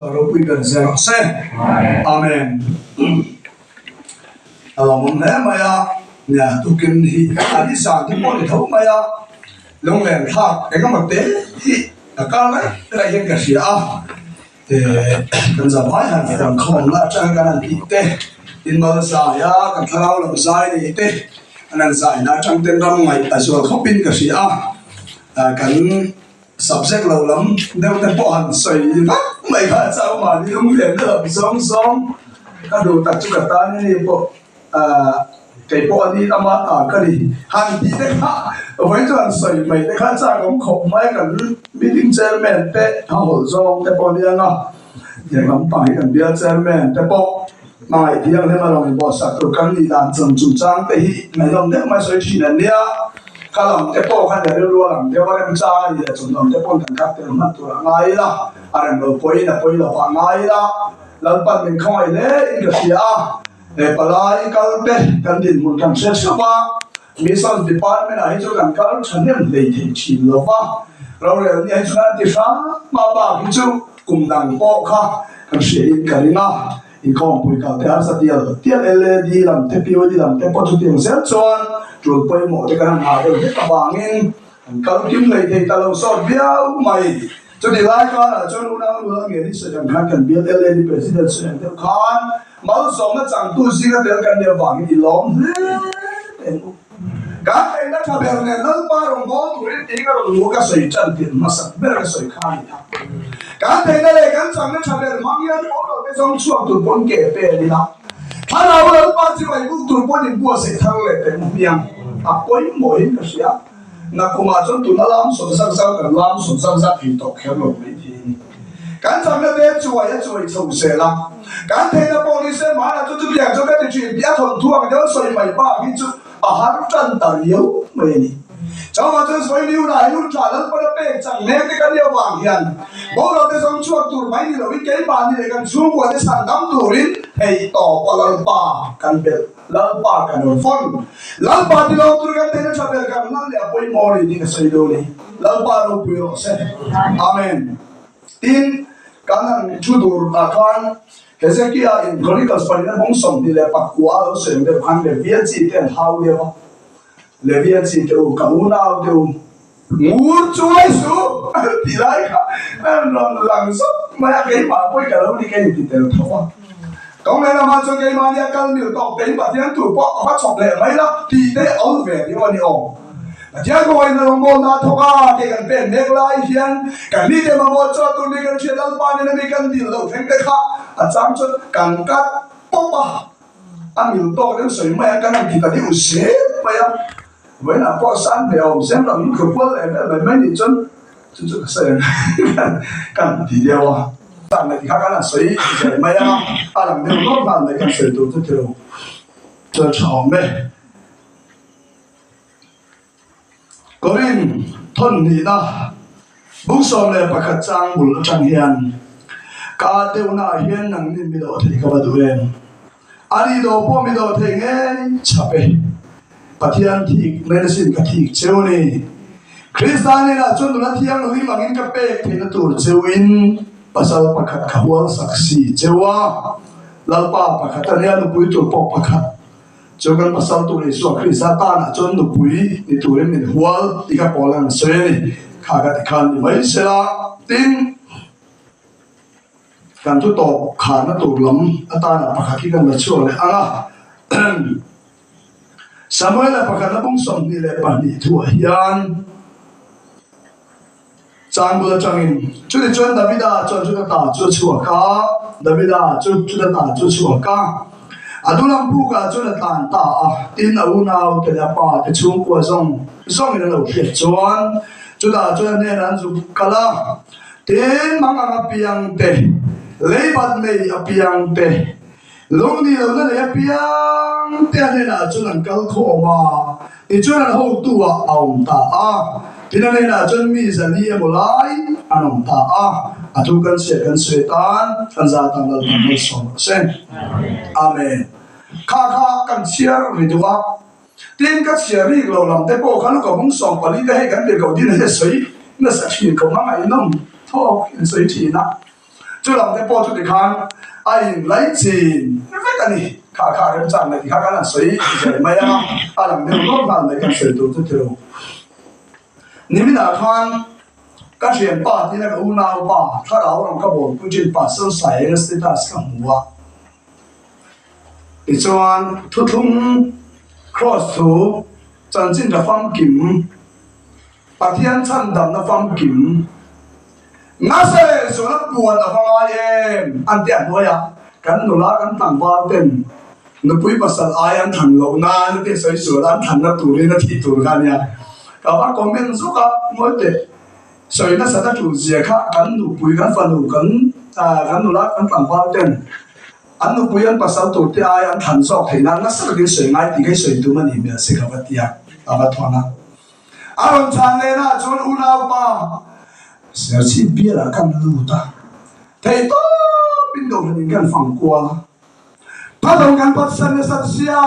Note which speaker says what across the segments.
Speaker 1: Ropui ber zel rawh se. Amen. A lawmawm hle mai a, nia tukin hi a ni zan te pawh ni tho mai a, lunglen thlak engemaw te hi a kal mai lai hian ka hria a, eh kan zavai han fawm khawm la atanga kan han tih te, tin mal zai a kan thlarau lam zai nei te an han zai na atang ten ram ngaih a zual khawpin ka hria a, kan. Subject lo lam deuh te pawh han sawi vak mai kha chau mahni lunglen na lam zawng zawng ka duh tak chu ka tan a ni pawh ahh kei pawh a ni ama ta ka ni han tih te kha vawi chu han sawi mai te kha chak awm khawp mai kan meeting chairman te a hawlh zawng te pawh a nia nga tiang lampang hi kan bial chairman te pawh hmangaih thianghlim a rawn inbuatsak tur kan nih dan chungchang te hi ngaihnawm deuh mai sawi thin an nia. Ka lam te pawh kha nia rilru a lang deuh a remchang a ni leh chung lam te pawn kan khat tel hman tur a ngai ila, a rem lo pawhin a pawi lovah a ngai ila, Lalpan min khawngaih hle in ka hria a, he palai kal te kan dinhmun kan hre theuh a, Missions Department ah hi chu kan kal thahnem hlei thei thin lo va, rorel nia hi chu kan ti hrang a bak hi chu kum dang pawh kha kan hria in ka ring a. Inkhawmpui kal te harsa tial tial LAD lam te POD lam te pawh chutiang zel chuan tul pawimawh te kan han ngah deuh hlek avangin an kal kim lei thei ta lo sawt viau mai. Chuti lai karah chuan unau nula nge ni sawi ang khan kan bial LAD President sawi ang deuh khan malsawmna changtu zinga tel kan nih avangin i lawm hle teh ang u. Kan theihna tha ber nen Lalpa rawngbâwl turin tiin ka rawn hmu a, ka sawi ṭan tirh hmasak ber ka sawi kha a ni a. Kan theihna leh kan chakna tha ber hmang hian pawl te zawng chhuak tur pawn ke pen ila, Thlarau Lalpa chu ngaih buk tur pawn inbuatsaih thar leh teh mu hmiang a pawimawhin ka hria. Nakumah chuan tuna lam sawn zak zak kan lam sawn zak zak thei tawh kher lo mai thei a ni. Kan chakna te chuai a chuai chho zel a, kan theihna pawh ni se hmanah chu chutiang chu ka ti thin tih a thawnthu ang deuh sawi mai bak hi chu a har tan ta riau mai a ni. Chauhah chuan sawi ni hunah hi hun tha Lalpana pek chang mek te kan nih avang hian boral te zawng chhuak tur mai ni loin keimahni leh kan chhungkua te chhan dam turin theihtawp a Lalpa kan belh. Lalpa kan rawn fawn. Lalpa ti lo tur kan theihna tha ber kan hlan leh a pawimawh a ni tih ka sawi dawn a ni. Lalpa ropui rawh se. Amen. Tin, kan han thu tur ah khan Hezekia in Chronicles palina bung 24 a lo sawi ang deuh khan Levia chi te an hau deuh a. Levia chi te u, ka unau te u, ngur chuai suh an ti lai kha an rawn lang zawk mai a, keimah pawh i ka lo ni ka inti tel tho a. Tawng leh lamah chuan keimahni a kal mil tawk tein Pathian tur pawh ka va chhawp leh mai la tih te awl ve riau a ni awm. Pathian kawngaiin a rawngbawlna a thawk a, kei kan pen mek lai hian kan mite mamawh chuan tur mi kan hriat Lalpa nena mi kan dil loh thleng te kha a chang chuan kan kat pawp a. A mil tawk deuh sawi mai a, kan han ti ta deuh zel mai a, vawiinah pawh san ve a awm zem lo, in khur kual leh vel mai mai nih chuan chu chu ka sawi ang kan han ti deuh a. San leh ti kha kan han sawi zel mai a, a lang deuh hlawm nghal mai kan sawi tur chu thil chuan tha awm e. Korin thawn hnihna bung 11 chang bul atang hian ka deuhna ah hian nangni mi dawh thei ka va duh em? A nih dawh pawh mi dawh thei ngei chhap e. Pathian thik medicine ka thik cheu a ni. Krista hnenah chuan nula thianghlim angin ka pek theihna tur cheuin pasal pakhat ka hual sak si cheu a. Lalpa pakhat a nia nupui tur pawh pakhat. Chu kan pasal tur Isua Krista tanah chuan nupui ni turin min hual tih kha Paul an sawi a ni. Kha ka ti khan ni mai sela. Tin, kan thu tawp kharna tur lam atana pakhat hi kan la chhuak leh ang a. Samuela pakhatna bung 22 thuah hian Chang bul atangin chutichuan Davida chuan chuta ta chu a chhuak a, Davida chu chuta ta chu a chhuak a, Adulam pukah chuan a tlan ta a, tin a unau te leh a pa te chhungkua zawng zawngin a lo hriat chuan chutah chuan a hnenah an zuk kal a, tin mangang apiang te, leibat nei apiang te, Lung ni lohna nei apiang te a hnenah chuan an kal khawm a, tichuan an hotu ah a awm ta a. Tin a hnenah chuan mi zali emaw lai an awm ta a, a thu kan chhiat kan sawi tan kan za tan Lalpan malsawm rawh se. Amen. Kha kha kan chhiar ri duh a, tin ka chhiar rik lo lam te pawh kha luka bung 14 te hei kan tirhkoh din hi a sawi nasa thin ko hmangaih nawm thawk in sawi thin a. Chu lam te pawh chu tikhan a inlaichin vek a ni. Kha kha remchang leh tikha kan han sawi zel mai a, a lang deuh hlawm nghal mai kan sawi tur chu ti lo. Niminah khan ka thianpa tina ka unaupa thlarau ram ka bawlpui thin Pastor Saia status ka hmu a. Tichuan thuthlung Kraws thu chanchin tha famkim Pathian chhandamna famkim nasa leh zuala puan a va ngai em an ti a hnuaiah kan nula kan tlangval ten nupui pasal ai an thlan loh nan a tih sawi sual an thlanna turin a thih tur kha a nia. Ka va comment zuk a, ngawi teh sawi nasat a tul zia kha kan nupui kan fanu kan kan nula kan tlangval ten an nupui an pasal tur te ai an thlan zawk theih nan nasa takin sawi ngai tih kha i sawi tum a nih hmel si ka va ti a, a va thawn a. A rawn chhan lehna ah chuan unaupa Serchhip bialah kan lut a, theihtawpin Kohhranin kan fang kual a. Phadawng kan Pathian nasat sia,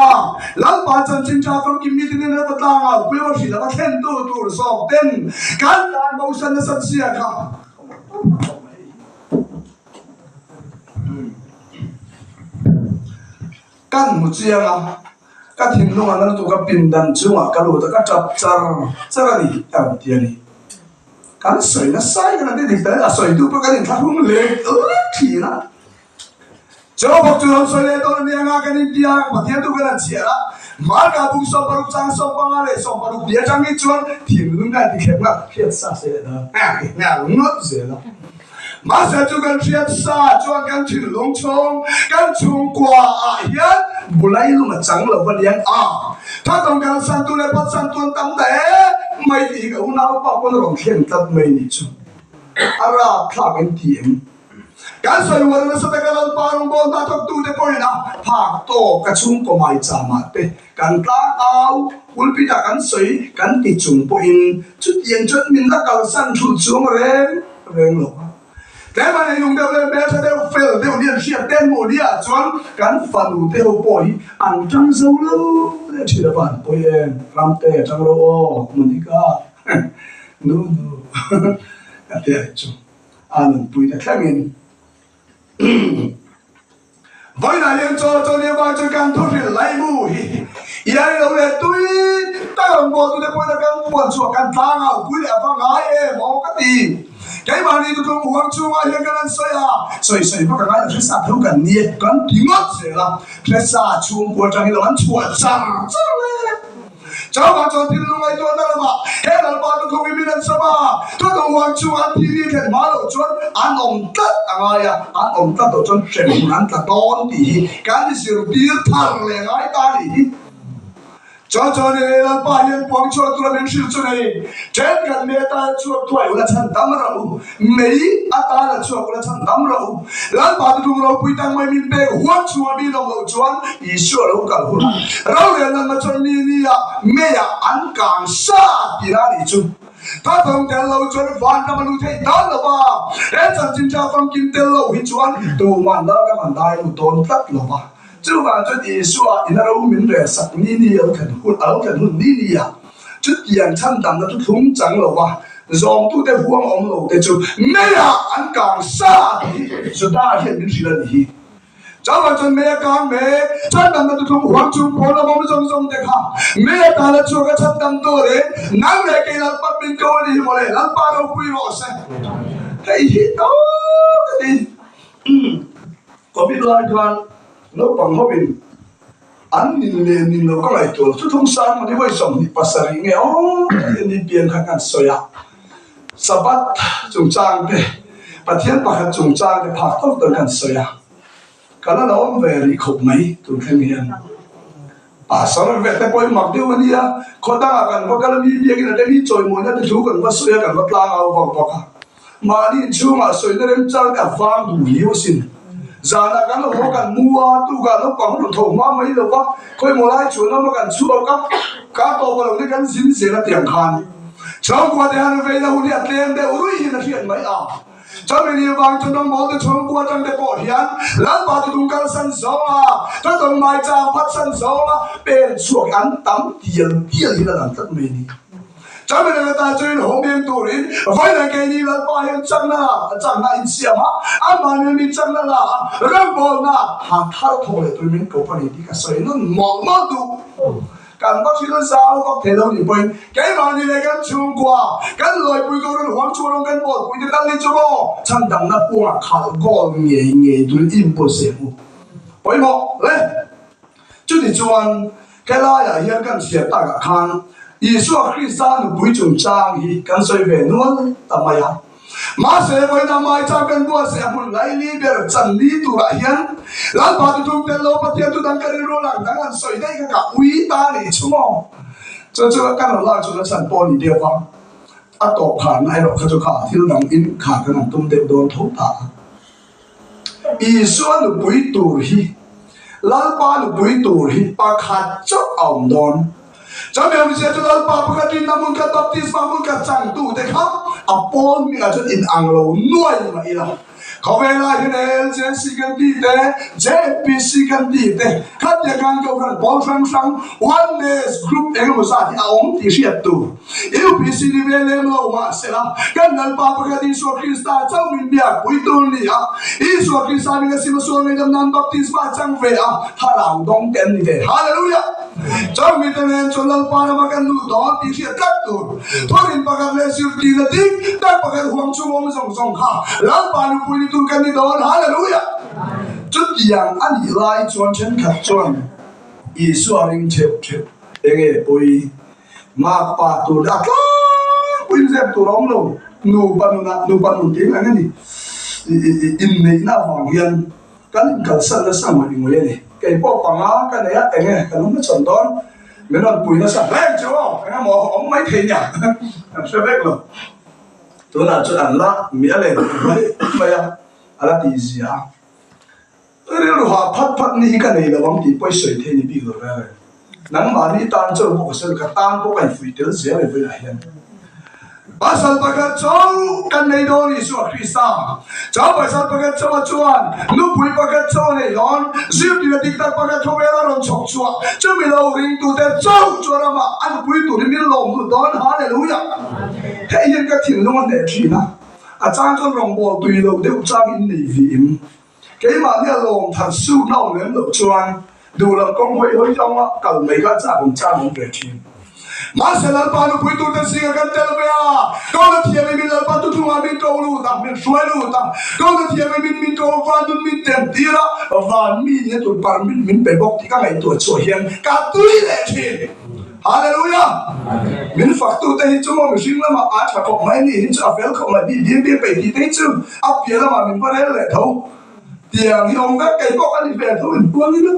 Speaker 1: Lalpa chanchin tha famkim mite nen ram tlanga puiaw hrilh ava thlentu tur zawk ten kan tan bosan nasat sia kha. Kan hmu chiang a, ka thinlung a na lutuk a pindan chungah ka lut a, ka tap char char a ni, a rawn ti a ni. Kan sawi nasa in kan ti dik ta a sawitu pawh kan inthlahrung lek lek thin a. Chawbawk chu lo sawi leh dawn a nia nga kan intia Pathian tu kan han chhiar a, Marka bung 60 chang 15 leh 60 tih atang hi chuan thinlung ka inti thlep nga hriat sa se leh dawn nga ngawt zel a. Mahse chu kan hriat sa chuan kan thinlung chhung kan chhungkua ah hian bulai lung a chang lo va lian a, thatawng kan santu leh phatsantu an tam ta em mai tih hi ka unaupa pawn a rawn thlen tlat mai ni chu a rapthlak in ti em? Kan sawi uar nasa taka Lalpa rawngbâwl hna thawktute pawhin a phâk tâwk ka chhungkaw maichâmah te kan tlâng au, pulpit-ah kan sawi kan ti chung pawhin chutiang chuan min la kalsan thulh chuang reng reng lo a. Tlema neinung deuh leh hmeltha deuh fel deuh ni an hriat te hmuh ni ah chuan kan fanu te ho pawh hi an ṭang zo lo leh ṭhin a van pawi em, Ramte ṭang ro aw, Monica, nu nu ka ti a chu. A nunpui ta thlengin vawiinah hian chaw chaw nia vang chuan kan thuhrilh laimu hi iai lo leh tui tak rawn bualtute pawhin a kan puan chhuah kan tlang au pui leh a va ngai em aw ka ti. Keimahni tutum huang chhungah hian kan han sawi a, sawi sawi vak a ngai lo hresa tho kan ni e kan ti ngawt zel a, hresa chhungkua atangin lo an chhuah char char le. Chauhvang chuan thil lungngaihtuahna lamah he Lalpa chu thawk in min an sam a, thawtawng huang chhungah an thih ni thlen hma loh chuan an awm tlat a ngai a, an awm tlat loh chuan hrem hun an tla dawn tih hi kan zirtir thar leh ngai ta a nih hi. Chuan chuan i Lalpa hian puang chhuak tura min hrilh chu nei, thenkhat mei atana chhuak thuai ula chhan dam rawh u, mei atana chhuak ula chhan dam rawh u. Lalpa chu tum ropui tak mai min pek huam chhunga mi lawm loh chuan Isua lo kal hun a, rorel nan ma chuan mi nia meiah an kang sa tih a nih chu. Thatawng tel lo chuan vanram a lu theih dan lo va, he chanchin tha famkim tel lo hi chuan tuman lalram an dai lut dawn tlat lo va. Chuvang chuan Isua in a ro min rel sak ni ni a lo thlen hun a lo thlen hun ni ni ah chutiang chhandamna chu thlung chang lo va, zawmtute huang awm lo te chu meiah an kang sa tih hi Juda hian min hrilh a nih hi. Chauhvang chuan mei a kang mek, chhandamna chu thlung huang chung pawn lam awm zawng zawng te kha mei a tala chhuak a chhandam turin nang leh kei Lalpa min ko a ni hi mawle, Lalpa ropui rawh se. Hei hi tawk a ni. Covid lai khan naupang hovin an nin leh nin lo ka ngaihtuah lo. Thuthlung sang mawni vawi 27 nge aw tih a ni pian khan kan sawi a. Sabbath chungchang te, Pathian pakhat chungchang te phak tawk tawk kan sawi a. Ka la la awm ve rih khawp mai tun thleng hian. Pastor ve te pawh hi mak deuh a nia, khaw dangah kan va kal a mi biakin a te mi chawimawina te thu kan va sawi a kan va tlang au vak vak a. Mahni inchhungah sawina remchang te a vang duh hiau asin. Zanah kan haw kan mu a, tukah naupang rawn tho hma mai lo va, khawimaw lai chuan awm a kan chhuak a, kar tawp a lo ni kan zin zel a tiang khan. Chhungkua te han veina hun hi a tlem deuh ruihin a hriat mai a. Chumi ni vang chu rawngbawl te chhungkua atang te pawh hian Lalpa chu tum kalsan zawnga, thutawng maichang phatsan zawnga pen chhuak hi an tam tial tial hian a lang tlat mai a ni. Chamilen atan chuan hawng em turin vawiin keini Lalpa hian chakna chakna in siam a, amahni min chakna la a, rawngbawlna ha thar thawk leh turin min ko a ni tih ka sawi nawn mawlh mawlh duh. Kan va thil zau vak thei lo nih pawhin keimahni leh kan chhungkua, kan lawipui ko rawn huam chhuah rawng kan bawlpui te tal hi chu maw chhandamna kawngah khalh goal ngei ngei turin i inbuatsaih ang u. Pawimawh le. Chutichuan, helaiah hian kan chhiar takah khan Isua Krista nupui chungchang hi kan sawi ve nual ta mai a. Mahse, vawiina maichang kan buatsaih a hmun laili ber channi turah hian Lalpa tuthum tel lo Pathian tu dang ka rilru lang dang an sawi daih kha ka ui ta a nih chu maw? Chu chu kan rawn lak chhun a chhan pawh a ni deuh va, a tawp kharna erawh kha chu kha thil dang in khar kan han tum deuh dawn tho ta a. Isua nupui tur hi, Lalpa nupui tur hi pakhat chauh a awm dawn. Chumi awmzia chu Lalpa pakhat rinna hmun khat baptisma hmun khat changtute kha a pawl hmingah chuan inang lo nuai mah ila. Khawvelah hian LJC kan tih te, JPC kan tih te, khatia khan Kohhran pawl hrang hrang Oneness group engemaw zat hi a awm tih hriat tur. UPC ni ve lem lo mahsela, kan Lalpa pakhat Isua Krista chauh min biak pui tur ni a, Isua Krista min a sim a sual ngaihdam nan baptisma a chang ve a, thlarau dawng te an ni ve. Hallelujah! Chauh mite nen chuan Lalpa rama kan luh dawn tih hriat tlat tur. Thurin pakhat leh zirtirna dik tak pakhat huang chung awm zawng zawng kha Lalpa nupui ni tur kan ni dawn. Hallelujah! Chutiang a nih lai chuan thenkhat chuan Isua ring theuh theuh enge pawi? Makpa tur a tlangpuiin zep tur a awm lo. Nupa nunah nupa nun tih ang a ni. Inneihna avang hian kan inkalsan nasa ngawih ngawih a ni. Kei pawh panga ka nei a, enge ka lung na chhawn dawn? Min rawn pui nasa hle ang chu aw, eng emaw a awm mai thei nia kan hre vek lo. Tunah chuan an la mi a len mai mai a, a la tihzia a. Rilru hah phat phat ni hi ka nei lo ang tih pawh i sawi thei ni bik lo reng reng. Nangmahni tan chauh pawh ka sawi lo, ka tan pawh ka infuih tel zel e vawilah hian. Pasal pakhat chauh kan nei dawn Isua Krista. Chau pasal pakhat chauha chuan nupui pakhat chauh a nei dawn. Zirtirna dik tak pakhat khawvel a rawn chhawk chhuah. Chumi lo ringtute chauh chuan amah a nupui tur hi min lawm hlut dawn. Hallelujah! Hei hian ka thinlung a hneh thin a, a chang chuan rawngbâwl tui lo deuh chang in nei viin. Keimahni a lawm thar suh na awm lem loh chuan duh loh kawng hawi hawi zawnga kal mai kha chak awm chang awm ve thin. Mahse Lalpa nupui turte zinga kan tel ve a, Kohna thiamin min Lalpa tuthungah min ko lut a, min hruai lut a, Kohna thiamin min min ko van nun min tem tir a, van mi nia tur permit min pe bawk tih ka ngaihtuah chhuah hian ka tui leh thin. Hallelujah! Min faktute hi chu maw mihring lamah a tha khawp mai ni hi chu a fel khawp mai bik bik bik peih tih te hi chu a piah lamah min va rel leh tho. Tiang hi awm vek kei pawh ka ni ve tho in puang ila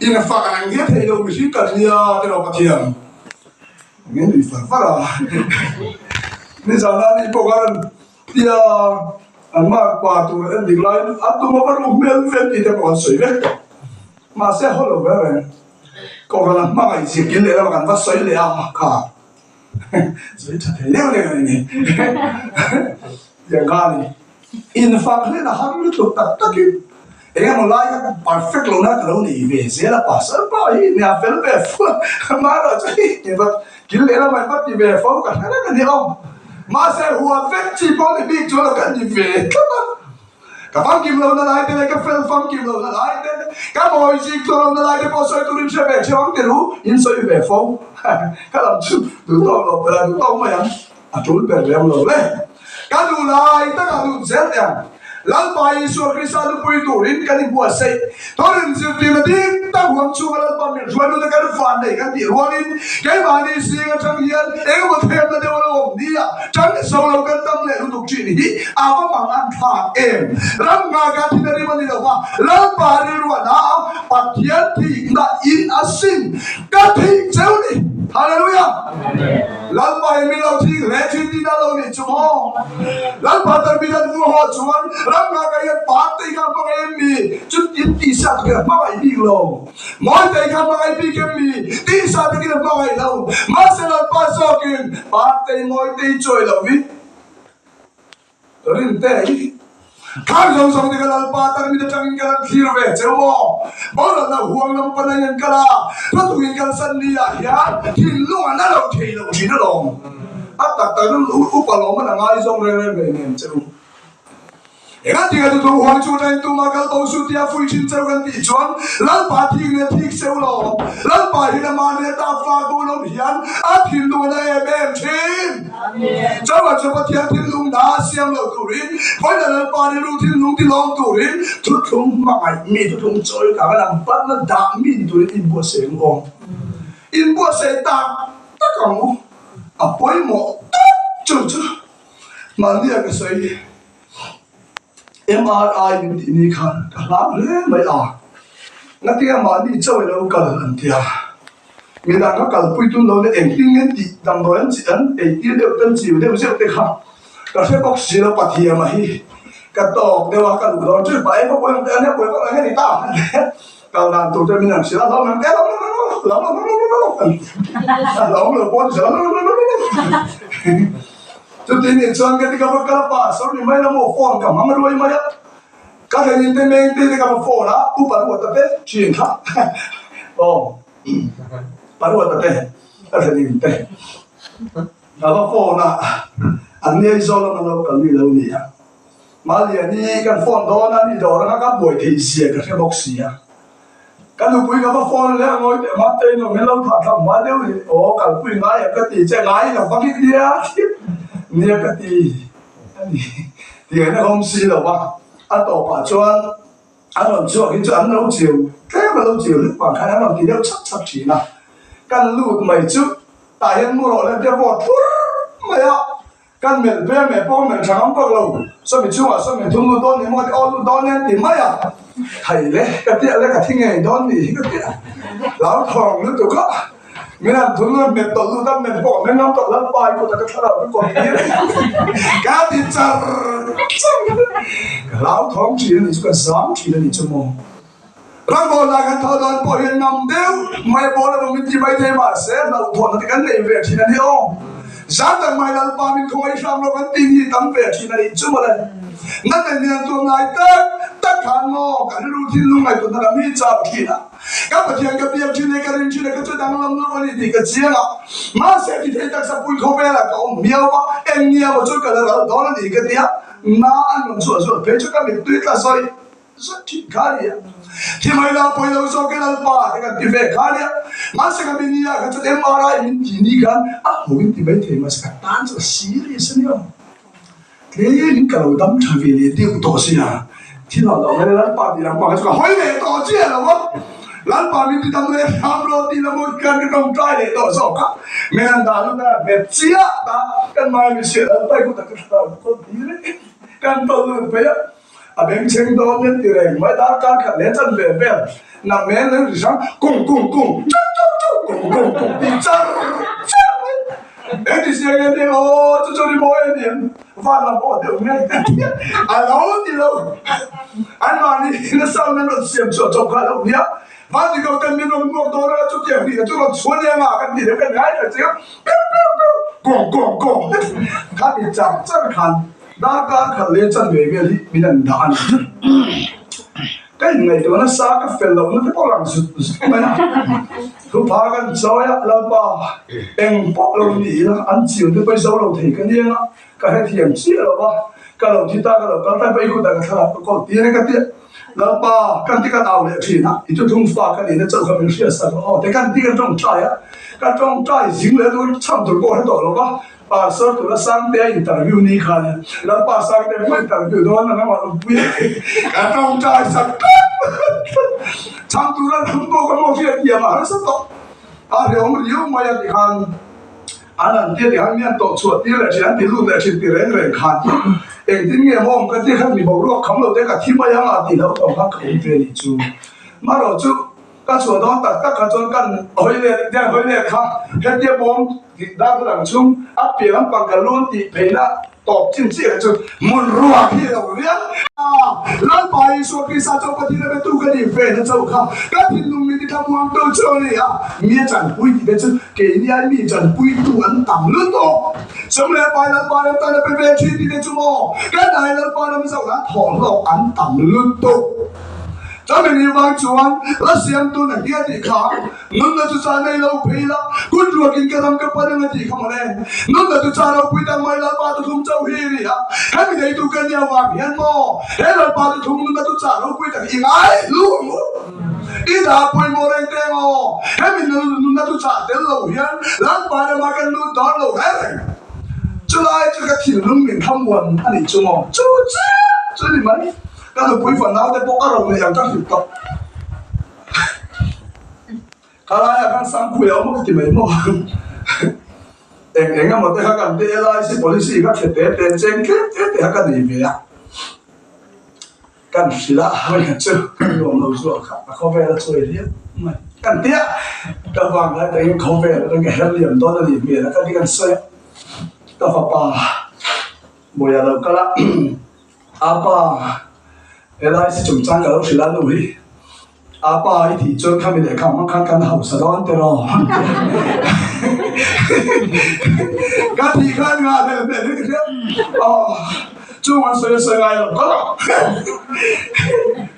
Speaker 1: in fak reng hian thei lo mihring ka nia ti rawh Pathian. Min nui far far a nizan a ni pawh khan tia an mark pa tur en dik laiin a tum a va rum hmel vel tih te pawh an sawi vek tawh. Mahse haw lo ve reng. Kohhran a hmangaih zir kil leh lama kan va sawi leh a kha sawi tha thei deuh deuh a ni tiang kha a ni. Infak hlen a har lutuk tak takin eng emaw lai kha perfect lohna ka lo nei ve zel a pasal pa hi nia fel ve fo amaherawh chu hei ti va kil leh lama va ti ve fo ka hre reng a ni aw. Mahse huat vek chi pawh ni bik chuan ka ni ve tlat a. Ka famkim lohna lai te leh ka fel famkim lohna lai te, ka mawi zik tawh lohna lai te pawh sawi turin hre ve theuh ang ti ru, in sawi ve fo. Ka lam chu duh tawk lo, duh tawk mai ang, a tul ber lem lo le. Ka duh lai takah lut zel teh ang. Lalpa Isua Krista nupui turin kan inbuatsaih. Thurin zirtirna dik tak huam chhunga Lalpa min hruai lut a kan van nei kan tih rualin keimahni zing atang hian engemaw themna deuh a lo awm ni a, tang zo lo kan tam leh lutuk thin hi a va mang an thlak em? Ram nghaka thin a rim a ni lo va, Lalpa rilruahna a Pathian thihna in a sin ka thih cheu ni. Hallelujah! Lalpa hi min lo thik hle thin tihna a lo nih chu maw? Lalpa tan min an vuah haw chuan ram nghaka hian Partei kha hmangaih em mi? Chutin tisa takin a hmangaih bik lo. Mawitei kha hmangaih bik em mi? Tisa takin a hmangaih lo. Mahse Lalpa zawkin Partei Mawitei chawi lovin Rinte hi Khang zawng zawng te ka Lalpa tak mit atangin ka lan thlir ve cheu maw? Boral lo huang lam pana in an kal a, thutukin kalsan ni ah hian thinlung an la lo thei lo thin alawm. A tak tak in upa lawm an a ngaizawng reng reng ve nen che u. Engati nge tutu huai chu ṭain tuma kal bo su tia fui ṭhin cheu kan tih chuan Lalpa thik leh thik cheu lo. Lalpa hi na mahni ata fa bo lo hian a thinlung a na em em ṭhin. Chauha chu Pathian thinlung na siam lo turin, vawiin Lalpa rilru thinlung ti lawm turin thuthlung hmangaih mi, thuthlung chawi kang a lam panna dah mi ni turin inbuatsaih ang aw. Inbuatsaih tak tak ang u. A pawimawh tak chu chu mahnia ka sawi. MRI min tih ni khan ka hlau hle mai a, ngatinge mahni chaw i lo kal an ti a, midang ka kalpui tum lo leh engtin nge tih damdawi an chi an ei tir deuh te an chiu deuh zeuh te kha ka hre bawk si lo Pathiama hi ka tawk deuh a ka luh dawn chu pa eng pawh pawi ang ania pawi vak ang nge ni ta kal dan tur te min han hrilh a hlauh ang te hlauh hlauh hlauh hlauh hlauh hlauh hlauh hlauh lo pawh ni hlauh hlauh hlauh hlauh. Chuti nih chuan ka ti ka va kal a pa saw ni mai la maw phone ka hmang ruai mai a, ka thlen in te meng te te ka va phone a u Paruata te thian kha aw Paruata te ka thlen in te ka va phone a an ni Aizawl lama lo kal mi lo ni a Maliani kan phone dawn a ni dawr anga ka buai theih zia ka hre bawk si a. Ka nupui ka va phone leh a ngawi teh mah te in awm hian lo thah thlah hma deuh hi aw kalpui ngai ang ka ti che ngai lo vang i nia nia ka ti a ni ti ang a awm si lo va a tawpah chuan a rawn chhuak hi chu an lo chiu tlem a lo chiu hlek vang khan an rawn ti deuh chhap chhap thin a kan lut mai chu tah hian mu rawh le tia vawt thur mai a. Kan melh ve meh pawh melh tha ngam vak lo, sawmi chungah sawmi thum lut dawn ni maw ti aw lut dawn e ti mai a, thai le ka tia le ka thi ngei dawn ni hi ka tia hlauthawng lutuk a, min han thum lut hmet tawlh lut a melh pawh ka meng ngam tawh Lalpa i kutah ka thlarau ka kawm tir ka ti char char ka hlauthawng thin a nih chu ka zam thin a nih chu maw. Rambawl lai kan thaw dawn pawh hian ngam deuh mai a bawl emaw min ti mai thei mahse hlauhthawnna te kan nei ve thin a ni aw. Zan tak mai Lalpa min khawngaih hram lo kan tih hi tam ve thin a nih chu mawle. Na nei lian tuam lai tak tak khan maw kan rilru thinlung ngaihtuahna lam hi chau thin a. Ka Pathian ka biak thin e ka rin thin e ka chu danglam lo a ni tih ka chiang a. Mahse ti thei taksa pui khawvelah ka awm miau a, eng nia maw chu ka la ral dawn a ni ka ti a. Na an rawn chhuah zual phei chu ka mittui tla sawi. Zat thin kha a ni a, thi mai la pawi lo zawk e Lalpa te kan ti ve kha a nia. Mahse ka mi nia kha chuan MRI min ti ni khan a hmu in ti mai thei mahse ka tan chu a serious a nia. Tlem in ka lo dam tha ve leh deuh tawh sia, thil a lo leh Lalpa tih lam pang kha chu ka hawi leh tawh chiah lo a, Lalpa min ti dam leh hram lo tih lam hawi khan ka tawngtai leh tawh zawk a, min han dah lut a nghet chiah ta, kan mai mi hriat Lalpa i kutah ka thlarau ka kawl tir e, kan tawlh lut phei a. A bengchheng dawn nen ti reng mai darkar khat leh chan ve vel na men leh ri hrang kung kung kung chuk chuk chuk kung kung kung tih char char mai eng ti siang nge nia aw chu chu ri mawi a ni ang van lam pawh a deuh nge a lo ti lo an mahni na sound an rawn siam chhuah chawp kha a lo nia van ti ko ten min rawn muak dawn a chutiang ri chu rawn chhuah nia nga kan ti deuh kan ngai ta chiang piu piu piu kung kung kung kha ti char char khan. Darkar khat leh chan ve vel hi min an dah a ni. Ka inngaihtuah nasa ka fel lohna te pawh lang zut zut mai a. Thupha kan chawi a, Lalpa eng pawh lo ni ila an chiu te pawh i zo lo thei ka nia nga, ka hrethiam chiah lo va, ka lo thi ta ka lo kal ta pawh i kutah ka thlarau ka kawl tir e ka ti a. Lalpa kan ti kan au leh thin a, i thuthung fa ka nihna chauh kha min hriatsak rawh aw te kan ti kan tawngtai a, ka tawngtai zing leh tur chham tur pawh hre tawh lo va. Pastor tura Sangtea interview ni khan Lalpa Sangtea pawh interview dawn a nangmah awmpui ka tawngtai sak tlat chhang tura lam pawh ka maw hriat thiam a harsa tawh a hrehawm riau mai a ti khan an an tia ti khan mi an tawh chhuah tir leh thin an ti lut leh thin ti reng reng khan engtin nge maw awm ka ti khan mi boruak kham lo te ka thi mai ang a tih loh tawng khan ka awm ve ni chu marawh chu Ka chhuah dawn tak tak kha chuan kan hawi let dian hawi let kha hetia bawm tih darthlalang chung a pian lampang ka lun tih pheina tawp chin chiah kha chu hmun ruak hi a lo rial a. Lalpa Isua Krista chauh Pathian a betu ka nih ve na chauh kha ka thinlung mi ti thlamuangtu chu a ni a, mi a chanpui tih te chu keini ai mi chanpuitu an tam lutuk. Sum leh pai Lalpa ram tan a pe ve thin tih te chu maw kan ai Lalpa ram zoh nan thawhhlawk an tam lutuk. Chumi ni vang chuan la siamtu na hi a tih kha, Nunna chu cha nei lo phei la, kut ruakin ka ram ka pan ang a tih kha mawle. Nunna chu cha ropui tak mai Lalpa tuthum chauh hi ri a, hemi neitu ka nia vang hian maw he Lalpa tuthum nunna chu cha ropui tak i ngai hlu ang u. I dah pawimawh reng teng aw, hemi nunna chu cha tel lo hian Lalpa rama kan lut dawn lo reng reng. Chulai chu ka thinlung min thlamuan a nih chu maw, chu chiah chu ni mai. Ka nupui fanau te pawh ka rawn nei ang ka hrilh tawh. Ka laiah khan Sangpui a awm a ka ti mai maw. Eng eng emaw te kha kan te LIC policy kha thle te te cheng tlem te te kha ka nei ve a. Kan hrilh a hei chu kan nuam lo zual kha a khawvel a chuai riau mai. Kan tia ka vang lai takin khawvel atang ka her liam dawn a nih hmel a ka ti kan sawi a. Ka fapa Bawiha lo kal a. Apa, LIC chungchang ka lo hrilh a nu hi. Apa i tih chuan khami lehkha hmang khan kan hausa dawn tiraw? Ka tih khan nga hmel hmel hi ka hria. Aw, chung an sawi a sawi ngai lo ka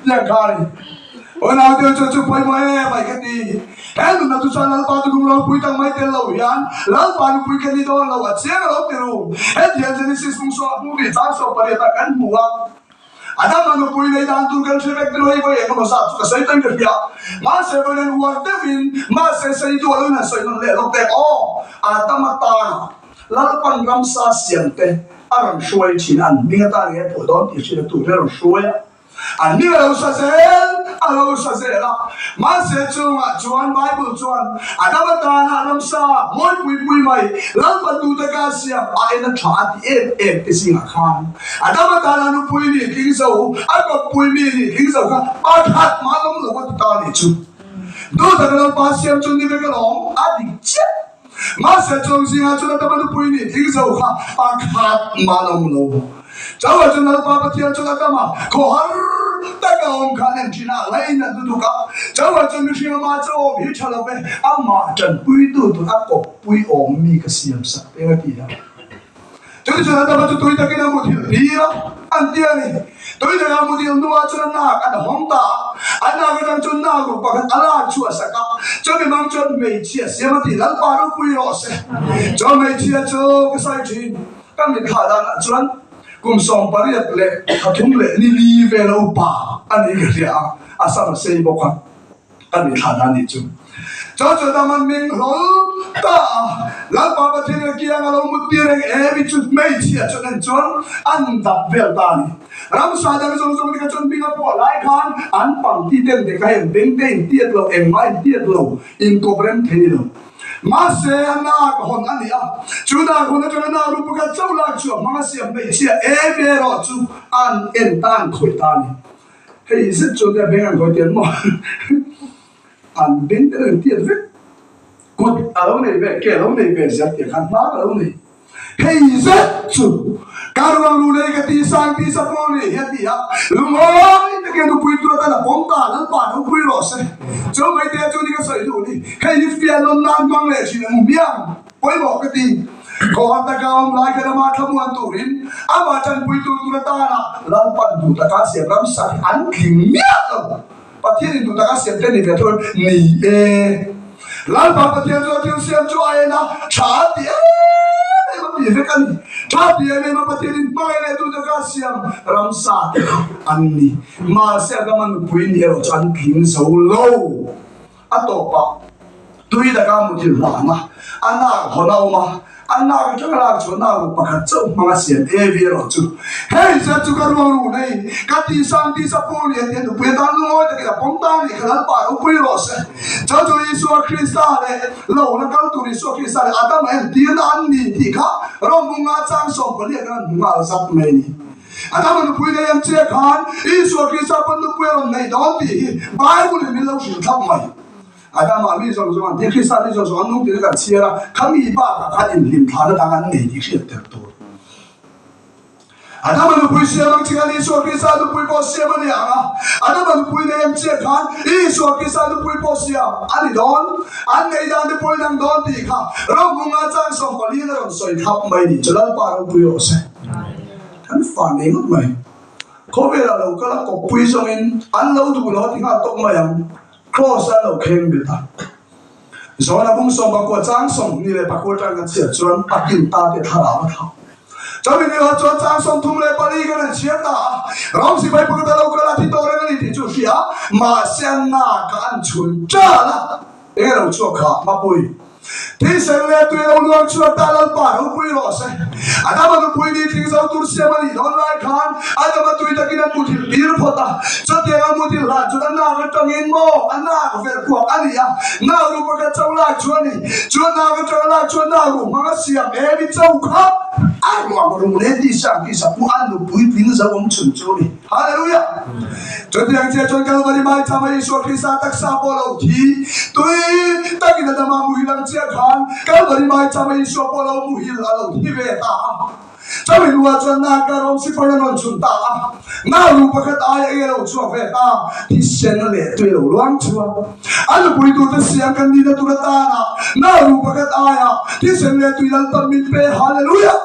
Speaker 1: tiang kha a ni. Aw naute chu chu pawimawh em mai ka ti. He nunna chu chuan Lalpa chu lung ropui tak mai tel lo hian Lalpa nupui ka ni dawn lo a chiang a lo ti ru. Hetiang Genesis hmung saw a hmung tih chang saw pariatah kan hmu a. Adama nupui nei dan tur kan hre vek tilo hei vawi engemaw zat chu ka sawi tawhin ka hria. Mahse vawiin an uar deuhin mahse sei duah loin han sawi nawn leh lawk tek aw. Adama tana Lalpan ramsa siamte a rawn hruai thin a, an hming atan nge pawh dawn tih hriat a tur hi a rawn hruai a. An ni a lo sa zel, a lo sa zel a. Mahse chungah chuan Bible chuan a dam atana ramsa mawi pui pui mai Lalpa tute ka siam a en a tha a ti em em te zingah khan a dam atana nupui nih tling zo, a kawppui mi nih tling zo kha pakhat mah lawm lo a ti ta nih chu. Duhtak Lalpa siam chu ni vek alawm a dik chiah. Mahse chung zingah chuan a dama nupui nih tling zo kha pakhat mah lawm lo. Chauha chuan Lalpa Pathian chuan a dama khawhar taka awm kha an en thin a, lainat lutuk a. Chauha chuan mihring ama chu awm hi tha lo ve, amah tanpuitu tur a kawppui awm mi ka siam sak teng a ti a. Chutichuan chuan a dama chu tui takin a muthilh tir a, an ti a ni. Tui taka a muthilh hnuah chuan a nak an hawng ta a, a nak atang chuan nak ruk pakhat a lak chhuah sak a, chumi hmang chuan hmeichhia siam a ti, Lalpa ropui rawh se. Chuan hmeichhia chu ka sawi thin, ka mitthla danah chuan kum 18 leh 3 leh ni li vel a upa a ni ka hria a, a sam a sei bawk a. Ka mitthla dan nih chu. Chuan chu dam an ming hlawl ta a, Lalpa Pathian a kiang a lo mut tir reng em i chu hmeichhia chuan en chuan an dap vel ta a ni. Ramsa dang zawng zawng te kha chuan hming a pawh lai khan an pangti ten te kha heng beng te in tiat lo, engmah in tiat lo, inkawp rem thei lo. Mahse a nak hawn a ni a, chu nak hawn atanga nak ru pakhat chauh lak chu a hmang a siam hmeichhia em erawh chu an en ta an khawih ta a ni. Hei zet chuan nia beng an hawi tian maw? An beng te an tiat vek. Kut a lo nei ve, ke a lo nei ve zel tiang khan hnar a lo nei. Hei zet chu ka ruang lu nei ka ti sang ti sa pawh ni hi a ti a, lungawi takin nupui tur atan a pawm ta, Lalpa nupui rawh se. Chu mai te chu ni ka sawi duh ni. Hei hi fiah nawn nan hmang leh thin ang hmiang. Pawimawh ka ti. Khawhar taka awm lai khan amah thlamuan turin amah tanpuitu tur atana Lalpan duh taka siam ramsa hi an tling miah lo. Pathianin duh taka siam te ni ve thung ni e. Lalpa Pathian chu a thil siam chu a en a, tha a ti em em a ti vek a ni. Tha ti em em a Pathianin hmangaih leh duh taka siam ramsa te kha an ni. Mahse Adama nupui ni erawh chu an tling zo lo. A tawpah tui taka muthilh hlan a, a nak hawn a awm a, a nak atanga lak chhuah nak ruk pakhat chauh hmang a siam Evi erawh chu, Hei zet chu ka ruang ruh nei, ka tihsang tihsa pur ni a ti a, nupui atan lungawi takin a pawm ta a nih kha Lalpa ropui rawh se. Chu chu Isua Krista leh lo la kal tur Isua Krista leh Adama entirna an ni tih kha Rawng bunga chang 14 khan an hmu nghal zat mai a ni. Adama nupui nei ang che khan Isua Krista pawn nupui a rawn nei dawn tih hi Bible in min lo hrilh thlap mai. Adama mi zawng zawng an ti, Krista mi zawng zawng an nung tih kan chhiar a, khami bakah khan inhlimthlahna dang an nei tih hriat tel tur. Adama nupui siam ang che khan Isua Krista nupui pawh siam a ni ang a, Adama nupui nei ang che khan Isua Krista nupui pawh siam a ni dawn, an nei dan te pawh in ang dawn tih kha Rawng chang 14 in a rawn sawi thlap mai ni chu Lalpa ropui rawh se. Kan fa nei ngawt mai. Khawvela lo kal a kawppui zawngin an lo duh lo a ti nghal tawk mai ang. Kraws an lo kheng bet a. Zawna bung 19 chang 24 atang kan chhiat chuan a kin ta te thlarau a thlah. Chumi ni ah chuan chang 34 kan han chhiar ta a, ram sipai pakhat a lo kal a thi tawh reng a ni tih chu hria a, mahse a nak ah an chhun ṭan a, eng a lo chhuak kha Mapui. Thisen leh tui lo luang chhuak ta Lalpa ropui rawh se. Adama nupui ni tling zo tur siam a nih dawn lai khan Adama tui takin an muthilh tir phawt a. Chutiang a muthilh hlan chuan a nak atangin maw a nak verh kuak a ni a, nau ruh pakhat cho lak chu a ni. Chu a nak atanga lak chuan nau ruh hmang a siam em i cho kha a ruang ruh leh tisa ang tisa pawh a nupui tling zo awm chhun chu a ni. Hallelujah! Chutiang chiah chuan Kalvari maichama Isua Krista taksa pawh lo thi tui takin Adama muhil ang chiah khan Kalvari maichama Isua pawh lo muhil a lo thi ve ta a. Chumi hnuah chuan Naka rawng sipai a rawn chhun ta a, Nauru pakhat aia eng a lo chhuak ve ta, thisen leh tui a lo luang chhuak. A nupui tute siam kan nihna tur atana Nauru pakhat aia thisen leh tui Lalpan min pe. Hallelujah!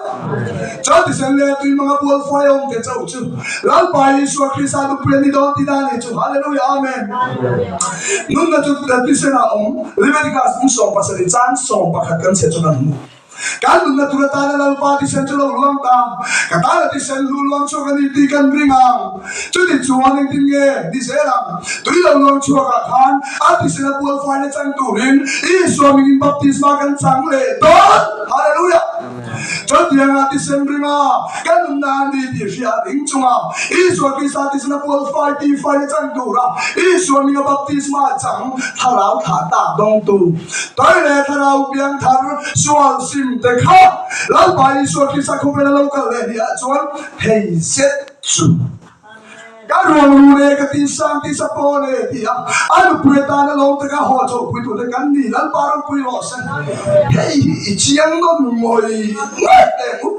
Speaker 1: Chuan thisen leh tui hmanga bual fai a awm te chauh chu Lalpa Isua Krista nupui a ni dawn tih dan hi chu. Hallelujah! Amen! Nunna chu thisen ah awm Leviticus kum 17 chang 11 kan chhiat chu kan hmu. Kan nunna tur atana Lalpa thisen chu lo luang ta, ka tana thisen hlu luang chhuak a ni tih kan ring ang. Chuti chuan engtin nge ni zel ang? Tui lo luang chhuakah khan a thisen a bual faina chang turin Isua mingin baptisma kan chang leh dawn. Hallelujah! Chutianga thisen ringa kan nunna a ni tih hria a ding chunga Isua Krista thisen a bual fai tih faina chang tura Isua minga baptisma chang thlarau thlah tak dawngtu Tui leh thlarau piang thar sual sim te kha Lalpa Isua Krista khawvela lo kal leh ni ah chuan hei zet chu ka ruang ru le ka ti sang ti sa paw le ti a a nupui atan a lawm taka haw chhohpui tur te kan ni Lalpa ropui rawh se hei hi i chiang nawn ngawih ngawih teh u.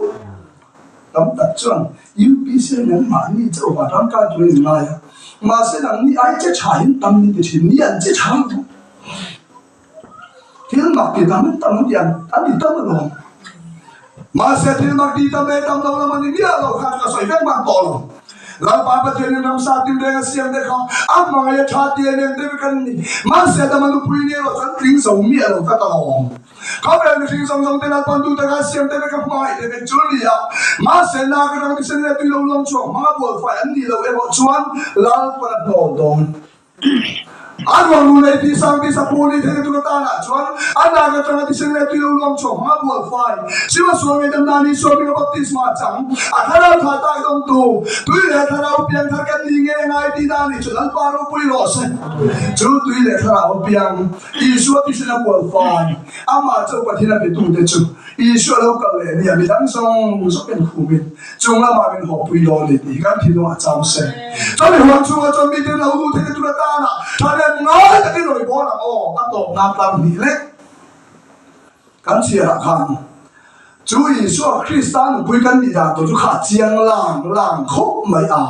Speaker 1: Tam tak chuan UPC nen mahni chauh vah tangkai turin an ngai a, mahse nangni ai che tha in tam min ti thin ni an che tha ang chu. Thil mak ti tam in tam an ti an an ti tam alawm. Mahse thil mak ti tam leh tam lo lam a ni miah lo kha chu ka sawi vek man tawh lo. Lalpa Pathianin ramsa tinreng a siam te kha a hmangaih a tha ti em em te vek an ni. Mahse Adama nupui ni erawh chuan tling zo miah lo tlat alawm. Khawvel mihring zawng zawng te Lalpan tu taka siam te vek a hmangaih te vek chu a ni a, mahse nak atang thisen leh tui lo luang chhuak hmanga bualfai an nih loh erawh chuan Lalpan a hnawl dawn. A ruang nu leh tih sang tih sapu ni theihna tur atanah chuan a nak atanga thisen leh tui lo luang chhuak hmanga bualfai Siva sual ngaihdam nan Isua hminga baptisma chang a thlarau tha tak dawngtu tui leh thlarau piangthar kan ni nge ngai tih dan hi chu Lalpa ropui rawh se. Chu tui leh thlarau piang Isua thisen a bual fai, amah chauh Pathian a betute chu Isua lo kal leh nia midang zawng zawng en khumin chung lamah min hawpui dawn ni tih hi kan thinlung a cham se. Chumi huang chhungah chuan miten lo luh theihna tur atana thahnem ngai takin rawi bawl ang aw, a tawp nan tlang hnih lek. Kan chhiarah khan chu Isua Krista nupui kan nih dan tur chu kha a chiang lang lang khawp mai a.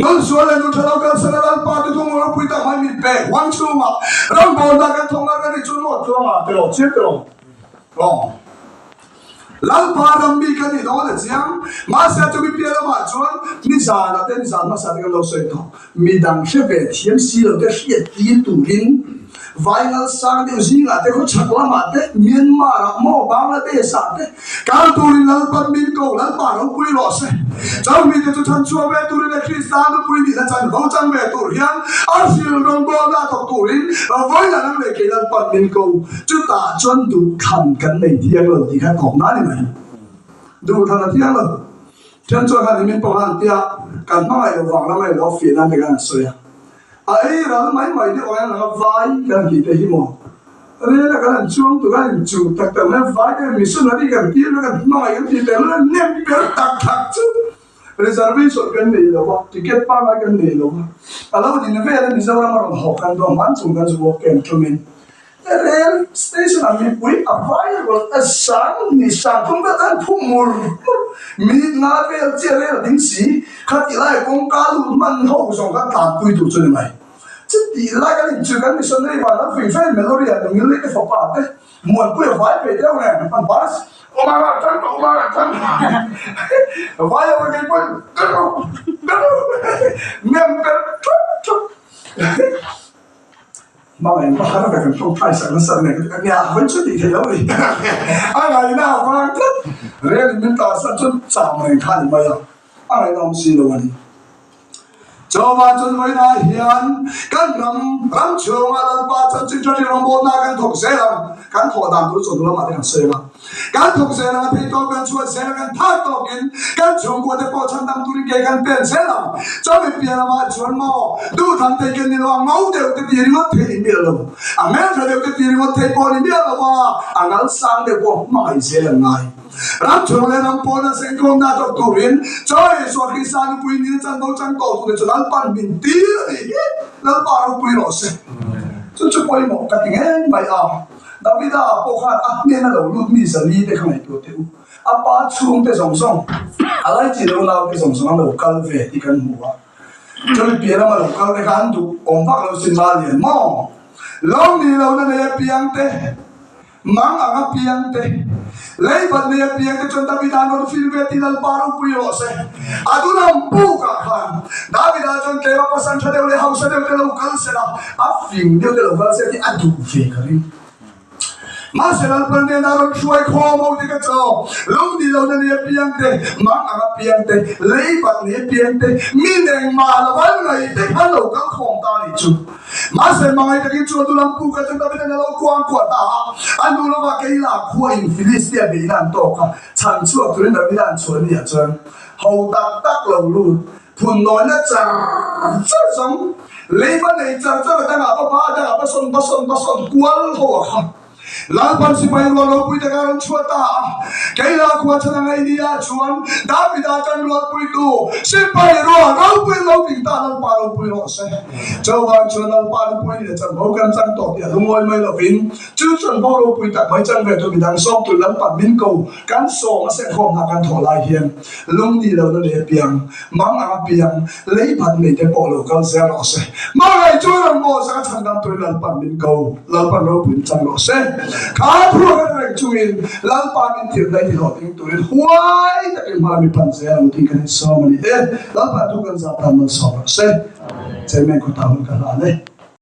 Speaker 1: Nun sual leh nun tha lo kalsan a Lalpa te thung ropui tak mai min pek huang chhungah rawngbawlna kan thawk ngar ka nih chuan maw tluanga tiraw chiang tiraw rawng Lalpa ram mi ka nih dawn a chiang mahse chumi piah lamah chuan nizanah te nizan hmasa te kan lo sawi tawh Midang hre ve thiam si lo te hriat tir turin Vaingal sang deuh zingah te khawchhak lamah te Myanmar ah maw Bangladesh ah te kal turin Lalpan min ko Lalpa ropui rawh se. Chau mite chu chhan chhuak ve turin leh Krista nupui nihna chanvo chang ve tur hian a hril rawngbawlna thawk turin vawilah nang leh kei Lalpan min ko chutah chuan duhthlan kan nei thiang lo tih kha tawpna a ni mai. Duhthlan a thiang lo. Then chuan khan nimin pawh khan tia kan hmangaih loh vang lama ilo fiah nan te khan an sawi a. A ei ral mai mai deuh ang a vai kan tih te hi maw? Rel a kan han chuang tur a inchuh tak tak mai a, vai te missionary kan tir na kan hmangaih kan tih tel a nem ber tak tak chu reservation kan nei lo va, ticket pangngai kan nei lo va, a lo din vel a Mizoram a rawn haw kan duh a, hman chung kan zu walk kem ṭumin. Rail station ah mipui a vai rawlh a sang ni sang thum vel khan phu mur mur minute nga vel chiah rail a ding si kha tih lai kawngka lut hman ho zawng kha tlanpui tur chu ni mai chutih lai kan inchhir kan missionary van lam fing fel Meloria nungil leh te fapa te muanpui a vai ve deuh nen an bus. Umara tang tawh Umara tang vai ho kei pawn ka ru ka ru nem per thut thut hmangaih va har ve kan tawngtai sak nasa nen nia hawi chu tih theih loh a ni a ngaihna avang tlat rel in min tan san chuan cham reng kha a ni mai a a ngaihna awm si lo a ni. Chuvang chuan vawiinah hian kan ram ram chhunga Lalpa chanchin tha ṭhin rawngbawlna kan thawk zel ang. Kan thawh dan tur chawhnu lamah te kan sawi ang a. Kan thawk zel ang a, thei tawk kan chhuat zel ang, kan thar tawkin kan chhungkua te pawh chhan dam turin ke kan pen zel ang. Chumi piah lamah chuan maw duhtham thei kan ni lo a, ngo deuh te ti ringawt thei ni miah lo, a hmeltha deuh te ti ringawt thei pawh ni miah lo a, a ngal sang deuh pawh hmangaih zel an ngai. Ram chhung leh ram pawna sengkhawmna thawk turin Chaw Isua Krista nupui nil chanvo chang tawh tute chu Lalpan min tir a nih hi Lalpa ropui rawh se. Chu chu pawimawh ka ti ngei mai a. Davida pawh khan a hnena lo lut mi zali te kha ngaihtuah teh u. A pa chhungte zawng zawng, a laichi lo naute zawng zawng an lo kal ve tih kan hmu a. Chumi piah lama lo kal te kha an duh awm vak lo sin Malian maw? Lo ni lohna nei apiang te. Mang ang apiang te, leibat nei apiang te chuan Davida rawn fir ve tih Lalpa ropui rawh se. Adunam pukah khan Davida chuan tlema pasal tha deuh leh hausa deuh te lo kal se la, a fing deuh te lo kal se tih a duh ve ka ring. Mahse Lalpa hnenah rawn hruai khawm ho te ka chaw, lungni lohna nei apiang te, mang ang apiang te, leibat nei apiang te, mi nengmah lo an ngaih te khan lo kal khawm ta a nih chu. Mahse, hmangaih takin chu a dulam puk a chu David-a'n a lo kuang kuah ta a. A hnu lovah Keilah khua in Filistia beihna an tawk a, chhan chhuak turin Davida an chhuah ni ah chuan ho tak tak lo lut, phun nawina char char zawng, leiba nei char char a dangah va ba, a dangah va sawn va sawn va sawn kual ho a kha. Lalpan sipai rual ropui taka rawn chhuah ta a, Keilah khua chhan a ngaih ni ah chuan Davida kan rualpuitu sipai rual ropui lo ding ta Lalpa ropui rawh se. Chuvang chuan Lalpa nupui leh chanvo kan chang tawh tih a lungawi mai lovin chu chanvo ropui tak mai chang ve tu midang sawm tur Lalpan min ko kan sawm a senkhawm hna kan thawh lai hian lungni lohna nei apiang Mang ang apiang, lei phat nei te pawh lo kal zel rawh se. Hmangaih chu ram maw zaka chhan dam turin Lalpan min ko, Lalpan ropui in chang rawh se. Kha thu a kan reng chungin Lalpa min tirh daih ti hlawh ding turin huai takin hma mi pan zel ang tih kan insawm a ni e. Lalpa thu kan zah tan malsawm rawh se. Chairman khawtah hun ka hlan e.